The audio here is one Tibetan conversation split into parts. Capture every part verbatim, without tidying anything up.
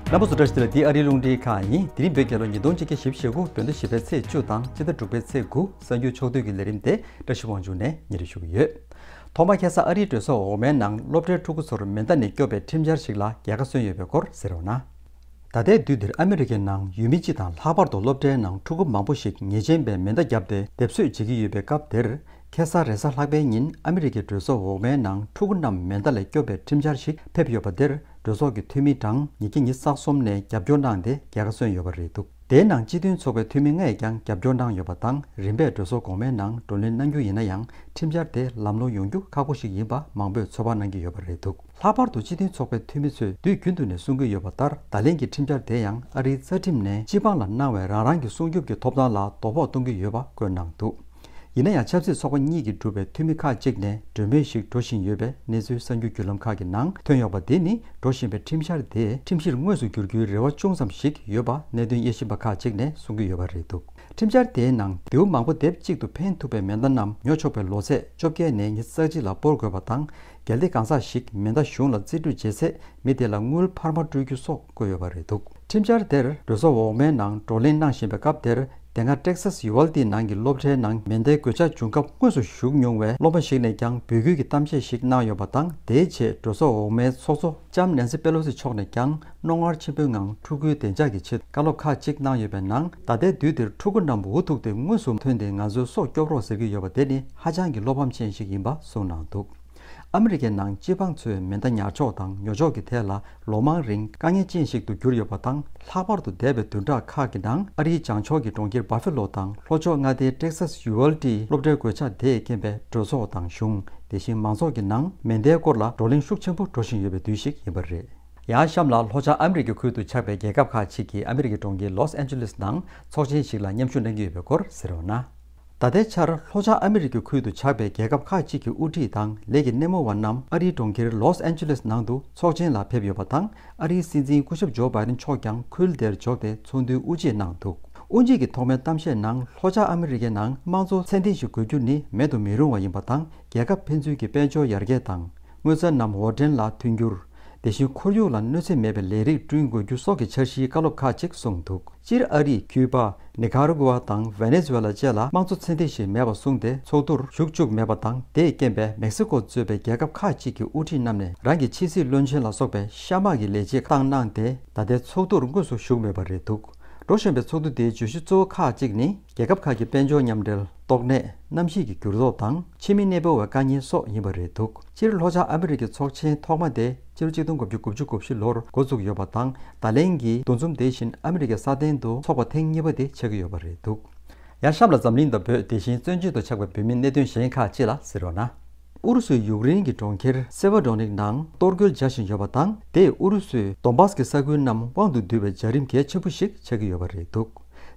རྣམ་པ་ཚོ་བཀྲ་ཤིས་བདེ་ལེགས། འདི་ཨ་རིའི་རླུང་འཕྲིན་ཁང་ཡིན། དེ་རིང་བོད་རྒྱལ་ལོ་ཉིས་སྟོང་ཆིག་བརྒྱ་བཞི་བཅུ་ཞེ་དགུ། བོད་ཟླ་བཞི་པའི་ཚེས་བཅུ་དང་སྤྱི་ཟླ་དྲུག་པའི་ཚེས་དགུ། གསར་འགྱུར་ཕྱོགས་བསྡུས་ཀྱི་ལས་རིམ་དེ་བཀྲ་ཤིས་དབང་ཕྱུག་ནས་སྙན་སྒྲོན་ཞུ་གི་ཡོད། ཐོག་མར་ཁ་སང་ཨ་རིའི་གྲོས་ཚོགས་འོག་མའི་ནང་སློབ་གྲྭའི་ཕྲུ་གུ་ཚོར་མེ་མདའ་ནས་སྐྱོབ་པའི་ཁྲིམས་འཆར་ཞིག་ལ་རྒྱལ་ཁ་སོན་ཡོད་པའི་སྐོར་གསན་རོགས་གནང་། ད་ལྟའི་དུས་འདིར་ཨ་མི་རི་ཀའི་ནང་ཡུལ་མི་སྤྱི་དང་ལྷག་པར་དུ་སློབ་གྲྭའི་ནང་ཕྲུ་གུ་མང་པོ་ཞིག་ཉེས་ཅན་པའི་མེ་མདའ་བརྒྱབ་སྟེ་སྡེབ་གསོད་བྱེད་ཀྱི་ཡོད་པའི་སྐབས་དེར། ཁ་སང་རེས་གཟའ་ལྷག་པའི་ཉིན་ཨ་མི་རི་ཀའི་གྲོས་ཚོགས་འོག་མའི་ནང་ཕྲུ་གུ་རྣམས་མེ་མདའ་ལས་སྐྱོབ་པའི་ཁྲིམས་འཆར་ཞིག་ཕེབས་ཡོད་པ་དེར། གྲོས་ཚོགས་ཀྱི་འཐུས་མི་གྲངས་ཉིས་བརྒྱ་ཉི་ཤུ་རྩ་གསུམ་ནས་རྒྱབ་སྐྱོར་གནང་སྟེ་རྒྱལ་ཁ་སོན་ཡོད་པ་རེད་འདུག་དེའི་ནང་སྤྱི་མཐུན་ཚོགས་པའི་འཐུས་མི་ལྔས་ཀྱང་རྒྱབ་སྐྱོར་གནང་ཡོད་པ་དང་། རིམ་པས་གྲོས་ཚོགས་གོང་མའི་ནང་བགྲོ་གླེང་གནང་རྒྱུ་ཡིན་ན་ཡང་། ཁྲིམས་འཆར་དེ་ལམ་ལྷོང་ཡོང་རྒྱུ་ཁག་པོ་ཞིག་ཡིན་པ་མང་པོས་ཚོད་དཔག་གནང་གི་ཡོད་པ་རེད་འདུག་ལྷག་པར་དུ་སྤྱི་མཐུན་ཚོགས་པའི་འཐུས་མི་ཚོས་དུས་རྒྱུན་དུ་ནས་གསུང་གི་ཡོད་པ་ལྟར། ད་ལན་གྱི་ཁྲིམས་འཆར་དེ་ཡང་ཨ་རིའི་རྩ་ཁྲིམས་ནས་སྤྱི་འབངས་ལ་གནང་བའི་རང་རང་གི་སྲུང་སྐྱོབ་ཀྱི་ཐོབ་ཐང་ལ་དོ་ཕོག་གཏོང་གི་ཡོད་པ་བཀོད་གནང་འདུག་ཡིན་ན་ཡང་ཆབ་སྲིད་ཚོགས་པ་གཉིས་ཀྱིས་གྲུབ་པའི་འཐུས་མི་ཁག་ཅིག་ནས་གྲོས་མོལ་ཞིག་འགྲོ་བཞིན་ཡོད་པའི་གནས་ཚུལ་གསར་འགྱུར་བརྒྱུད་ལམ་ཁག་གི་ནང་ཐོན་ཡོད་པ་འདི་ནི། འགྲོ་བཞིན་པའི་ཁྲིམས་འཆར་དེས་ཁྲིམས་གཞིར་དངོས་སུ་བསྒྱུར་རྒྱུའི་རེ་བ་ཅུང་ཙམ་ཞིག་ཡོད་པ་གནད་དོན་དབྱེ་ཞིབ་པ་ཁག་ཅིག་ནས་གསུང་གི་ཡོད་པ་རེད་འདུག་ཁྲིམས་འཆར་དེའི་ནང་མདེའུ་མང་པོ་སྡེབ་གཅིག་ཏུ་འཕེན་ཐུབ་པའི་མེ་མདའ་རྣམས་ཉོ་ཆོག་པའི་ལོ་ཚད་བཅོ་བརྒྱད་ནས་ཉི་ཤུ་རྩ་གཅིག་ལ་སྤོར་དགོས་པ་དང་། གལ་ཏེ་གང་ཟག་ཞིག་མེ་མདའ་གཞུང་ལ་རྩིས་སྤྲོད་བྱེད་ཚེ། མི་དེ་ལ་དངུལ་འཕར་མ་སྤྲོད་རྒྱུ་སོགས་བཀོད་ཡོད་པ་རེད་འདུག་ཁྲིམས་འཆར་དེར་གྲོས་ཚོགས་འོག་མའི་ནང་བགྲོ་གླེང་གནང་བཞིན་པའི་སྐབས་དེར། དེ་སྔ་ཊེག་སཱས་ཡུ་ཝལ་ཏིའི་ནང་གི་སློབ་གྲྭའི་ནང་མེ་མདའི་གོད་ཆག་བྱུང་སྐབས་དངོས་སུ་ཞུགས་མྱོང་བའི་སློབ་མ་ཞིག་ནས་ཀྱང་འབོད་སྐུལ་གྱི་གཏམ་བཤད་ཞིག་གནང་ཡོད་པ་དང་། དེའི་རྗེས་གྲོས་ཚོགས་འོག་མའི་ཚོགས་གཙོ་ལྕམ་ནན་སི་པེ་ལོ་སི་མཆོག་ནས་ཀྱང་རྣོ་ངར་ཆེན་པོའི་ངང་ཕྲུ་གུའི་བདེ་འཇགས་ཀྱི་ཆེད་བཀའ་སློབ་ཁག་ཅིག་གནང་ཡོད་པའི་ནང་། ད་ལྟའི་དུས་འདིར་ཕྲུ་གུ་རྣམས་འུ་ཐུག་སྟེ་དངོས་སུ་ཐོན་ཏེ་ང་ཚོའི་སྲོག་སྐྱོབ་རོགས་ཟེར་གྱི་ཡོད་པ་དེ་ནི་ཧ་ཅང་གི་བློ་ཕམ་ཅན་ཞིག་ཡིན་པ་གསུངས་གནང་འདུག་ཨ་མི་རི་ཀའི་ནང་སྤྱི་འབངས་ཚོས་མེ་མདའ་ཉར་ཕྱོགས་དང་ཉོ་ཕྱོགས་ཀྱི་ཐད་ལ་ལོ་མང་རིང་དཀའ་ངལ་ཅན་ཞིག་ཏུ་གྱུར་ཡོད་པ་དང་། ལྷག་པར་དུ་འདས་པའི་བདུན་ཕྲག་ཁག་གི་ནང་ཨ་རིའི་བྱང་ཕྱོགས་ཀྱི་གྲོང་ཁྱེར་བྷ་ཕེ་ལོ་དང་ལྷོ་ཕྱོགས་མངའ་སྡེའི་ཊེག་སཱས་ཡུ་ཝལ་ཏིའི་སློབ་གྲྭའི་གོད་ཆག་དེས་རྐྱེན་པས་གྲོས་ཚོགས་དང་གཞུང་། དེ་བཞིན་མང་ཚོགས་ཀྱི་ནང་མེ་མདའི་སྐོར་ལ་བགྲོ་གླེང་ཤུགས་ཆེན་པོ་འགྲོ་བཞིན་ཡོད་པའི་དུས་ཤིག་ཡིན་པ་རེད། ཡང་གཤམ་ལ་ལྷོ་བྱང་ཨ་མི་རི་ཀའི་ཁུལ་དུ་ཆགས་པའི་རྒྱལ་ཁབ་ཁག་ཅིག་གིས་ཨ་མི་རི་ཀའི་གྲོང་ཁྱེར་ལོས་ཨན་ཇེ་ལིས་ནང་ཚོགས་ཆེན་ཞིག་ལ་མཉམ་ཞུགས་གནང་གི་ཡོད་པའི་སྐོར་གསན་རོགས་གནང་། ད་ལྟའི་ཆར་ལྷོ་བྱང་ཨ་མི་རི་ཀའི་ཁུལ་དུ་ཆགས་པའི་རྒྱལ་ཁབ་ཁག་ཅིག་གི་དབུ་ཁྲིད་དང་ལས་ཀྱི་སྣེ་མོ་བ་རྣམས་ཨ་རིའི་གྲོང་ཁྱེར་ལོས་ཨན་ཇེ་ལིས་ནང་དུ་ཚོགས་ཆེན་ལ་ཕེབས་ཡོད་པ་དང་། ཨ་རིའི་སྲིད་འཛིན་སྐུ་ཞབས་ཇོ་བྷའི་ཌེན་མཆོག་ཀྱང་ཁུལ་དེར་འབྱོར་ཏེ་ཚོགས་འདུའི་དབུ་འབྱེད་གནང་འདུག་དབུ་འབྱེད་ཀྱི་ཐོག་མའི་གཏམ་བཤད་ནང་ལྷོ་བྱང་ཨ་མི་རི་ཀའི་ནང་དམངས་གཙོ་ཚད་ལྡན་ཞིག་དགོས་རྒྱུ་ནི་མེད་དུ་མི་རུང་བ་ཡིན་པ་དང་། རྒྱལ་ཁབ་ཕན་ཚུན་གྱི་དཔལ་འབྱོར་ཡར་རྒྱས་དང་། དངུལ་རྩ་རྣམས་འོར་འདྲེན་ལ་མཐུན་འགྱུར། དེ་བཞིན་ཁོར་ཡུག་ལ་གནོད་འཚེ་མེད་པའི་ལས་རིགས་བསྐྲུན་དགོས་རྒྱུ་སོགས་ཀྱི་འཆར་གཞིའི་བཀའ་སློབ་ཁག་ཅིག་གསུངས་འདུག་སྤྱིར་ཨ་རི། ཁྱུ་པ། ནི་ཀ་ར་གུ་ཝ་དང་ཝེ་ནེ་ཛུ་ཝེ་ལ་བཅས་ལ་དམངས་གཙོ་ཚད་ལྡན་ཞིག་མེད་པ་བཟུང་སྟེ་ཚོགས་འདུར་ཞུགས་བཅུག་མེད་པ་དང་། དེས་རྐྱེན་པས་མེག་སི་ཀོ་གཙོས་པའི་རྒྱལ་ཁབ་ཁག་ཅིག་གི་དབུ་ཁྲིད་རྣམས་ནས་རང་གི་ཕྱི་སྲིད་བློན་ཆེན་ལ་སོགས་པའི་ཤ་མག་གི་ལས་བྱེད་བཏང་གནང་སྟེ། ད་ལྟའི་ཚོགས་འདུར་དངོས་སུ་ཞུགས་མེད་པ་རེད་འདུག་འགྲོ་བཞིན་པའི་ཚོགས་འདུ་དེའི་བརྗོད་གཞི་གཙོ་བོ་ཁག་ཅིག་ནི། རྒྱལ་ཁབ་ཁག་གི་དཔལ་འབྱོར་མཉམ་འབྲེལ། ཏོག་ནད། གནམ་གཤིས་ཀྱི་འགྱུར་ལྡོག་དང་ཕྱི་མི་གནས་སྤོ་བའི་དཀའ་ཉེན་སོགས་ཡིན་པ་རེད་འདུག་སྤྱིར་ལྷོ་བྱང་ཨ་མི་རི་ཀའི་ཚོགས་ཆེན་ཐོག་མ་དེ་སྤྱི་ལོ་གཅིག་སྟོང་དགུ་བརྒྱ་དགུ་བཅུ་གོ་བཞི་ལོར་འགོ་བཙུགས་ཡོད་པ་དང་། ད་ལན་གྱི་འདུ་འཛོམས་དེ་བཞིན་ཨ་མི་རི་ཀའི་ས་སྟེང་དུ་ཚོགས་པ་ཐེངས་གཉིས་པ་དེ་ཆགས་ཀྱི་ཡོད་པ་རེད་འདུག་ཡང་གཤམ་ལ་འཛམ་གླིང་དང་བོད། དེ་བཞིན་བཙན་བྱོལ་དུ་ཆགས་པའི་བོད་མིའི་གནད་དོན་གཞན་ཁག་ཅིག་ལ་གཟིགས་རོགས་གནང་། ཨུ་རུ་སུས་ཡུཀ་རེན་གྱི་གྲོང་ཁྱེར་སེ་ཝ་ཌོ་ནིག་ནང་གཏོར་རྒོལ་རྒྱག་བཞིན་ཡོད་པ་དང་། དེས་ཨུ་རུ་སུས་དོན་བཱས་ཀྱི་ས་ཁུལ་རྣམས་དབང་དུ་བསྡུ་བའི་བྱ་རིམ་གལ་ཆེན་པོ་ཞིག་ཆགས་ཀྱི་ཡོད་པ་རེད་འདུག་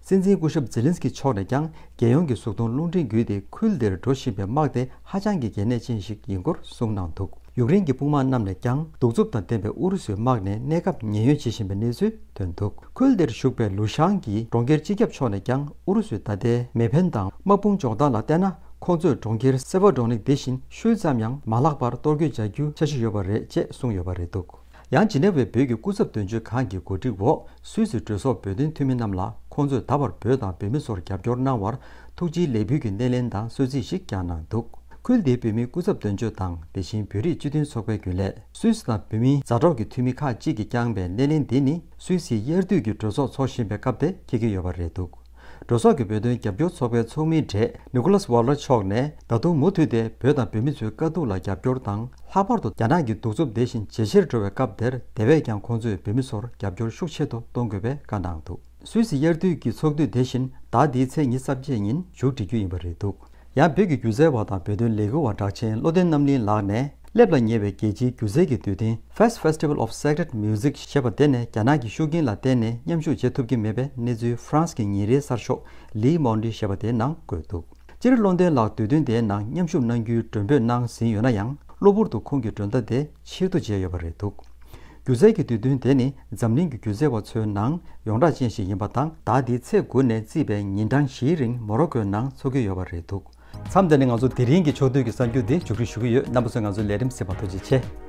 སྲིད་འཛིན་སྐུ་ཞབས་ཛེ་ལིན་སི་ཀི་མཆོག་ནས་ཀྱང་། རྒྱལ་ཡོངས་ཀྱི་གཟུགས་མཐོང་རླུང་འཕྲིན་བརྒྱུད་དེ། ཁུལ་དེར་འགྲོ་བཞིན་པའི་དམག་དེ་ཧ་ཅང་གི་གལ་གནད་ཅན་ཞིག་ཡིན་སྐོར་གསུངས་གནང་འདུག་ཡུཀ་རེན་གྱི་དཔུང་དམག་རྣམས་ནས་ཀྱང་། གདུག་རྩུབ་དང་ལྡན་པའི་ཨུ་རུ་སུའི་དམག་ནས་གནས་སྐབས་ཉེན་གཡོལ་བྱེད་བཞིན་པའི་གནས་ཚུལ་ཐོན་འདུག་ཁུལ་དེར་བཞུགས་པའི་ལུ་ཤང་གི་གྲོང་ཁྱེར་སྤྱི་ཁྱབ་མཆོག་ནས་ཀྱང་། ཨུ་རུ་སུའི་ད་ལྟའི་མེ་འཕེན་དང་དམག་དཔུང་སྦྱོང་སྟངས་ལ་བལྟས་ན། ཁོང་ཚོས་གྲོང་ཁྱེར་སེ་ཝ་ཌོ་ནིག་དེ་བཞིན་ཤུལ་ཙམ་ཡང་མ་ལྷག་པར་གཏོར་རྒོལ་བྱ་རྒྱུའི་འཆར་གཞི་ཡོད་པ་རེད་ཅེས་གསུངས་ཡོད་པ་རེད་འདུག་ཡང་ཇི་ནེ་ཝའི་བོད་ཀྱི་སྐུ་ཚབ་དོན་གཅོད་ཁང་གི་གོ་སྒྲིག་འོག་སུད་སི་གྲོས་ཚོགས་བོད་དོན་འཐུས་མི་རྣམས་ལ། ཁོང་ཚོས་ད་བར་བོད་དང་བོད་མི་ཚོར་རྒྱབ་སྐྱོར་གནང་བར་ཐུགས་རྗེའི་ལས་འབུལ་གྱི་སྣེ་ལེན་དང་གསོལ་ཚིགས་ཤིག་ཀྱང་གནང་འདུག་ཁུལ་དེའི་བོད་མིའི་སྐུ་ཚབ་དོན་གཅོད་དང་། དེ་བཞིན་བོད་རིགས་སྤྱི་མཐུན་ཚོགས་པའི་རྒྱུན་ལས། སུད་སི་དང་བོད་མིའི་མཛའ་གྲོགས་ཀྱི་འཐུས་མི་ཁག་ཅིག་གིས་བསྐྱངས་པའི་སྣེ་ལེན་འདི་ནི། སུད་སིའི་དབྱར་དུས་ཀྱི་གྲོས་ཚོགས་འཚོགས་བཞིན་པའི་སྐབས་དེ་འཁེལ་གྱི་ཡོད་པ་རེད་འདུག་གྲོས་ཚོགས་ཀྱི་བོད་དོན་རྒྱབ་སྐྱོར་ཚོགས་པའི་ཚོགས་མིའི་གྲས་ནི་ཀོ་ལཱས་ཝཱ་ལར་མཆོག་ནས། ད་དུང་མུ་མཐུད་དེ་བོད་དང་བོད་མི་ཚོའི་དཀའ་སྡུག་ལ་རྒྱབ་སྐྱོར་དང་། ལྷག་པར་དུ་རྒྱ་ནག་གི་གདུག་རྩུབ་དེ་བཞིན་ཇེ་ཆེར་འགྲོ་བའི་སྐབས་དེར། དེ་བས་ཀྱང་ཁོང་ཚོས་བོད་མི་ཚོར་རྒྱབ་སྐྱོར་ཤུགས་ཆེ་དུ་གཏོང་དགོས་པའི་བཀའ་གནང་འདུག་སུད་སི་དབྱར་དུས་ཀྱི་ཚོགས་དུས་དེ་བཞིན་ཟླ་འདིའི་ཚེས་ཉི་ཤུ་རྩ་བརྒྱད་ཉིན་མཇུག་སྒྲིལ་རྒྱུ་ཡིན་པ་རེད་འདུག་ཡང་བོད་ཀྱི་སྒྱུ་རྩལ་བ་དང་བོད་དོན་ལས་འགུལ་བ་གྲགས་ཅན་བློ་བརྟན་རྣམ་གླིང་ལགས་ནས། སླེབས་ལ་ཉེ་བའི་རྒྱལ་སྤྱིའི་སྒྱུ་རྩལ་གྱི་དུས་སྟོན་Fest Festival of Sacred Music ཞེས་པ་དེ་ནས་རྒྱ་ནག་གི་ཤུགས་རྐྱེན་ལ་བརྟེན་ནས་མཉམ་ཞུགས་བྱེད་ཐུབ་ཀྱི་མེད་པའི་གནས་ཚུལ་ཧྥ་རན་སི་གི་ཉིན་རེའི་གསར་ཤོག་ལི་མོན་ཌི་ཞེས་པ་དེའི་ནང་བཀོད་འདུག་སྤྱིར་བློ་བརྟན་ལགས་དུས་སྟོན་དེའི་ནང་མཉམ་ཞུགས་གནང་རྒྱུའི་མགྲོན་འབོད་གནང་ཟིན་ཡོད་ན་ཡང་། གློ་བུར་དུ་ཁོང་གི་མགྲོན་བརྡ་དེ་ཕྱིར་བསྡུ་བྱས་ཡོད་པ་རེད་འདུག་སྒྱུ་རྩལ་གྱི་དུས་སྟོན་དེ་ནི་འཛམ་གླིང་གི་སྒྱུ་རྩལ་བ་ཚོའི་ནང་ཡོངས་གྲགས་ཅན་ཞིག་ཡིན་པ་དང་། ཟླ་འདིའི་ཚེས་དགུ་ནས་བརྩིས་པའི་ཉིན་གྲངས་བཞིའི་རིང་མོ་རོ་ཀོའི་ནང་འཚོགས་ཀྱི་ཡོད་པ་རེད་འདུག་མཚམས་འདི་ནས་ང་ཚོ་དེ་རིང་གི་ཕྱོགས་བསྡུས་ཀྱི་གསར་འགྱུར་འདི་མཇུག་སྒྲིལ་ཞུ་གི་ཡོད། རྣམ་པ་ཚོས་ང་ཚོའི་ལས་རིམ་གཟིགས་པར་ཐུགས་རྗེ་ཆེ།